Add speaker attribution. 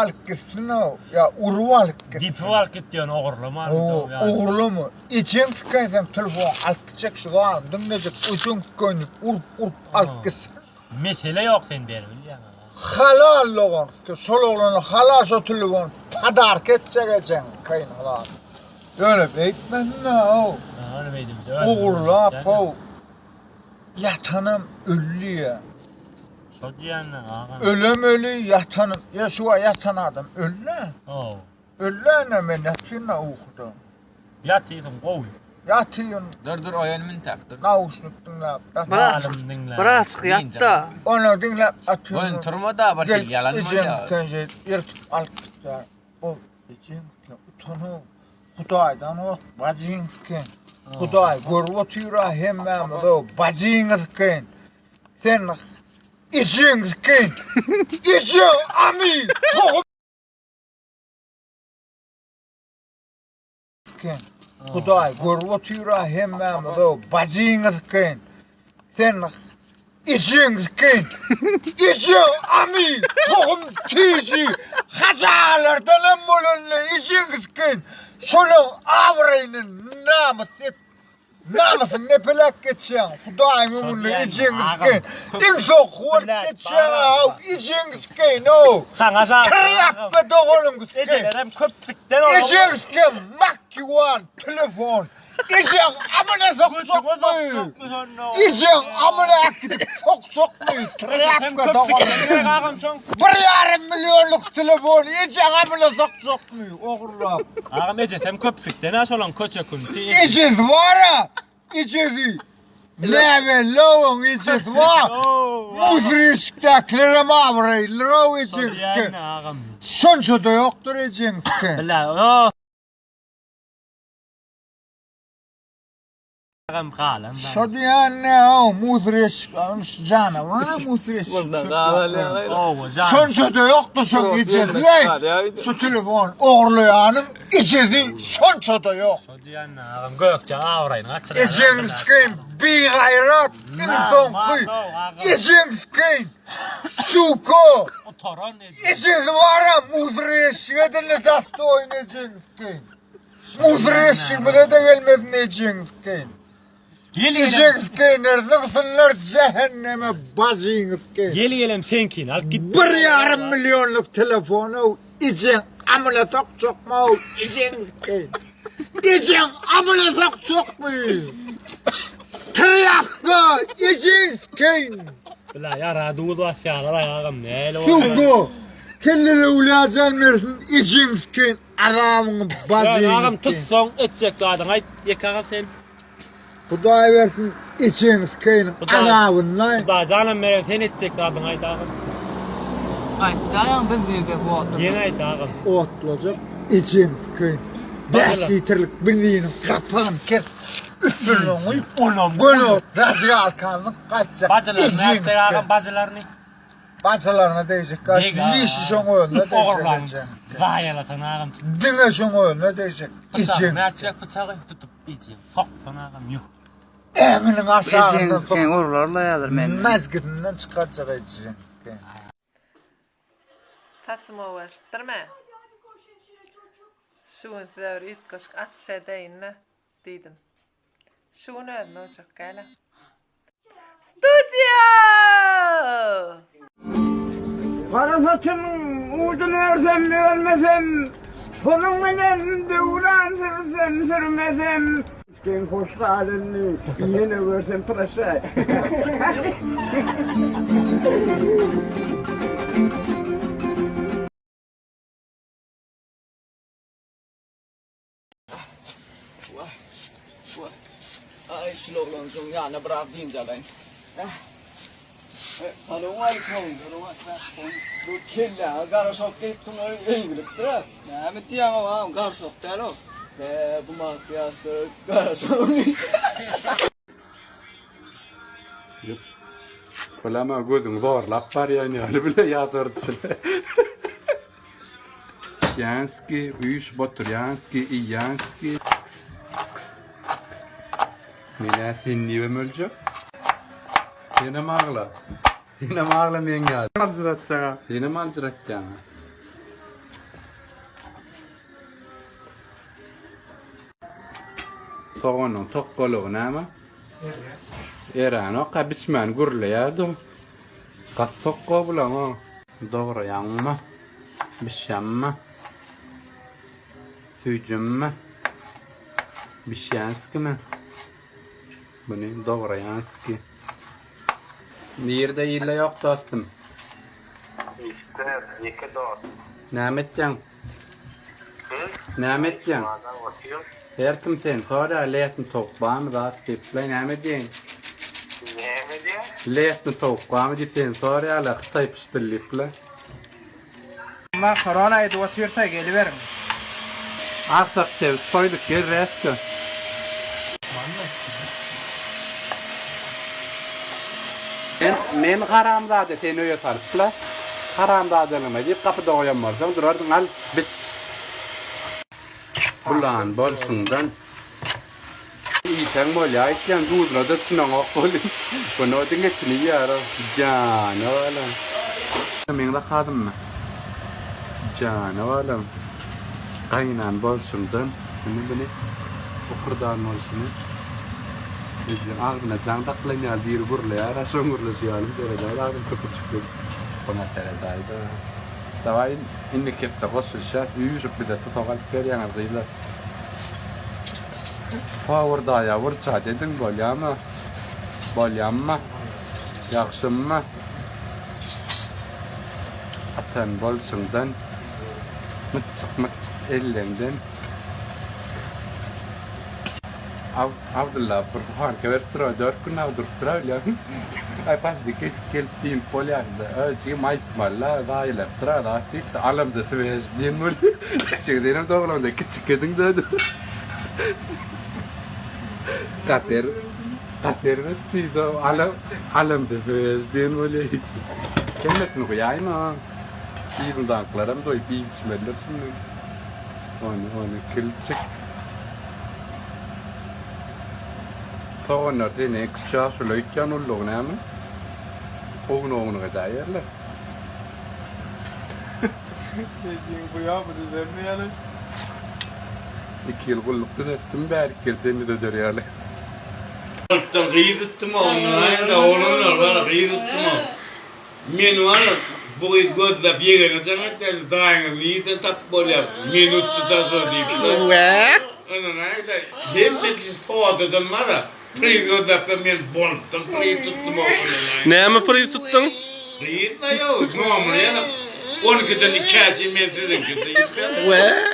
Speaker 1: Alyp gitsin-ow, ýa urup alyp gitsin.
Speaker 2: Depip alyp git diýen ogurlama.
Speaker 1: Ogurlama. Ejeň sikeýin seň telefon alyp gitjek şu zalyň diňlejek ejeň sikeýin diýip urup urup alyp gitsin.
Speaker 2: Mesele ýok sen beri bilýäň.
Speaker 1: Halal dogan sikeýin şol oglana halal şo telefony podarka etjek ejeň sikeýin halal. Ýöne beýtmesin-ow.
Speaker 2: Ýöne beýdildi.
Speaker 1: Ogurlap-ow. Ýatanam öldi ýa.
Speaker 2: Şo diýende agam.
Speaker 1: Ölem öli, ýatanam. Ýa şu wagt ýatan adam öldi.
Speaker 2: Haw.
Speaker 1: Öldi ene men ýatyryn-a ukuda.
Speaker 2: Ýatyrsyň gowy.
Speaker 1: Ýatyryn.
Speaker 3: Dur dur oýan mintak dur.
Speaker 1: Nauşnik diňläp ýatyryn.
Speaker 4: Birazçyk, birazçyk ýat-da.
Speaker 1: Ony diňläp ýatyryn.
Speaker 3: Göni turma-da bir hili ýalan bolýar.
Speaker 1: Ejem dikenje ýyrtyp alyp gitýär. Ol ejeň diken utanyp, Hudaýdan gork, bajyň diken. Hudaý görüp otyr-a hemmämizi, bajyňyz diken. Sen ejeň diken. Ejeň amy tohum diken. Hudaý görüp otyr-a hemmämizi, bajyňyz diken. Sen ejeň diken. Ejeň amy tohum tiji hajalardan hem bolanda ejeň diken. Şolaň abraýyny namys et. Namysyny depeläp geçýäň. Hudaýyň öňünde ejeň diken. Iň soňky bolup geçýäň-ow, ejeň diken-ow.
Speaker 2: Saňa žal.
Speaker 1: Trýapka doganyň diken.
Speaker 2: Ejelerem köpsikden olar.
Speaker 1: Ejeň diken, mak ýuwan, telefon. Ejeň amyna sokjakmy? Ejeň amyna äkidip sokjakmy? Trýapka doganyň. Bir ýarym millionlyk telefony ejeň amyna sokjakmy? Ogurlap.
Speaker 2: Agam ejesem köpsikden-ä şolaň köçe künti.
Speaker 1: Ejesi bar-a, ejesi. Näbelli oň ejesi bar. Musur eşikdäkilerem abraýlyr-ow ejeňki. Şonça-da ýokdur ejeňki.
Speaker 2: Bile, Agam galan
Speaker 1: Şo diýen ne-ow, musur eşik, şu janawar-a musur eşik. Şonça-da ýokdur şoň ejesi, şu telefon ogurlaýanyň ejesi şonça-da ýok.
Speaker 2: Şo diýen agam gökje abraýyny gaçyrýar.
Speaker 1: Ejeň sikeýin bigaýrat iň soňky ejeň sikeýin suka.
Speaker 2: Gutaran eje.
Speaker 1: Ejesi bar-a musur eşik edildi dastoýyn ejeň sikeýin. Musur eşigimize-de gelmesin ejeň sikeýin.
Speaker 2: Gel
Speaker 1: Ejeň sikeýinler zyňsynlar jähenneme bajyňy sikeýin.
Speaker 2: Gel gelem seňkini alyp git.
Speaker 1: Bir ýarym millionlyk telefony ejeň amyna sokjakmy ejeň sikeýin. Ejeň amyna sokjakmy? Trýapka ejeň sikeýin.
Speaker 2: Bila ýara duz basýarlar agam näle
Speaker 1: Suko kellele jan bersin ejeň sikeýin azabyňy bajyňy.
Speaker 2: Agam tutsaň etjek zadyňy aýt ýeke agam sen.
Speaker 1: Hudaý bersin ejeň sikeýin azabyndan.
Speaker 2: Hudaý janam beren sen etjek zadyňy aýt agam.
Speaker 4: Aýtdaýaň biz diýsek otlajak.
Speaker 2: Ýene aýt agam.
Speaker 1: Otlajak ejeň sikeýin. 5 litrlik benziniň gapagyny kes. Üstünden guýup
Speaker 2: onam
Speaker 1: göni zažigalkany gaýtjak.
Speaker 2: Bajylaryny nätjek agam bajylaryny.
Speaker 1: Bajylaryna degjek gaş. Işi şoň özüne degjek.
Speaker 2: Zaýalasan agam.
Speaker 1: Diňe şoň özüne degjek.
Speaker 2: Ejeň. Nätjek pyçagy tutup ejeň. Soksan agam ýok.
Speaker 1: Äňiniň aşagyndan
Speaker 4: sok. Ejeň urlarla ýazyr men.
Speaker 1: Mezgidinden çykarjak ejeň.
Speaker 5: Saçym gowy mä. Şu gün size bir üýtgeşik açyş edeýin-le, diýdim. Şu gün özüme ojak gäle. Studio!
Speaker 6: Gara saçynyň ujuny örsem örmesem, Şonuň bilen döwran sürsem sürmesem. Geň hoş gal indi, ýene görsem proşaý.
Speaker 3: Aý, şul oglanjygyň ýanyna biraz dynç alaýyn. Salowmalikim. Bu kelläňe garaşok diýipsiň, eýgilikdir-ä. Näme diýýäň agam, garşok däl o. Be, bu mafýasy garaşok.
Speaker 7: Bulam-a gözüňi zorlap barýan ýaly bile ýaşardyşyna. Ýanski, üýşüp oturýanski, iýýänski. Men-ä sen diýibem öljek. Senem agla. Senem agla meň ýaly. Aljyratjak-a. Senem aljyratýaň-a. Soganyň tokgalygy näme? Eränok, ha biçmän gürleýärdi. Gaty tokga bulaň o. Dograýaňmy? Bişýänmi? Süýjümmi? Bişýänskimi? Muny dograýanski. Nirde ille ýok dostum?
Speaker 8: Işde ýeke dost.
Speaker 7: Näme etýäň? Näme etýäň? Her kim seni soraýar, letni towuk barmy zat diýip. Bulaý näme diýeýin?
Speaker 8: Näme diýýäň?
Speaker 7: Letni towuk barmy diýip seni soraýarlar, hytaý pyşdyl diýip bulaý.
Speaker 4: Makarona edip otyrsa geliberiň.
Speaker 7: Agsak çewiş soýduk gel resto. Men men haramzada seni öýe salypla. Haramzadalygyma diýip gapyda goýan bolsaň durardyň al bis. Bulan bolşuňdan. Iýseň bolýa aýtýan duzuna-da çynaňok welin. Bu no diňe etini iýýär-ow. Jana balam. Meň zakazymmy? Jana balam. Gaýnan bolşuňdan. Indi buny okurdan bolşuny. Ejeň agzyna jaň dakylan ýaly biri gürleýär-ä şoň gürleşi ýaly seredäý agzyny köpürjikledip. Buňa seredäý-de. Dawaý indiki hepde goşulyşýas üýşüp bize susak alyp berýäňiz gyzlar. Power daýa wyrçat ediň bolýamy? Bolýamy? Ýagşymy? Atan bolşuňdan mytjyk mytjyk elleňden Abdylla bir buhanka berip dur, 4 gün dagy durupdyr-a bilýäňmi? Aý paşdy kesip gelip diýilip bolýardy. Öý jigim aýtmaly-la, zaýalapdyr-a zat diýipdi. Alamda swej diýen bolýar. Senem dogulanda kiçjik ediň-dä. Gaty gaty erbet diýdi. Alam alamda swej diýen bolýar. Hemmesini guýaýma. Yzyndakylaram doýup iýip içmelidir şindi. Ony ony kilçik. Soganlar seni küçi ýaşuly öýtýän ullugy näme? Ownuk-ownuk edäýerler.
Speaker 3: Nejiň bu ýa bu düzelme ýaly.
Speaker 7: Iki ýyl gulluk düzetdim bärik gelip seni düzeder ýaly.
Speaker 9: Bolupdan gyz tutdum ondan aýda oglanlar bar gyz tutdum. Men bar bu gyz gözläp ýegene jaň etýär daýyňyz nirden tapyp bolýar meni tutdy daşo diýip. Ondan aýda hemme kişi sodadan bar Priz gözläpler men bolupdym priz tutdum oglanlar.
Speaker 10: Näme priz tutduň?
Speaker 9: Gyz da ýok, nomer ýazyp. On ikiden ikäsi men siziňki diýip.
Speaker 10: Wä.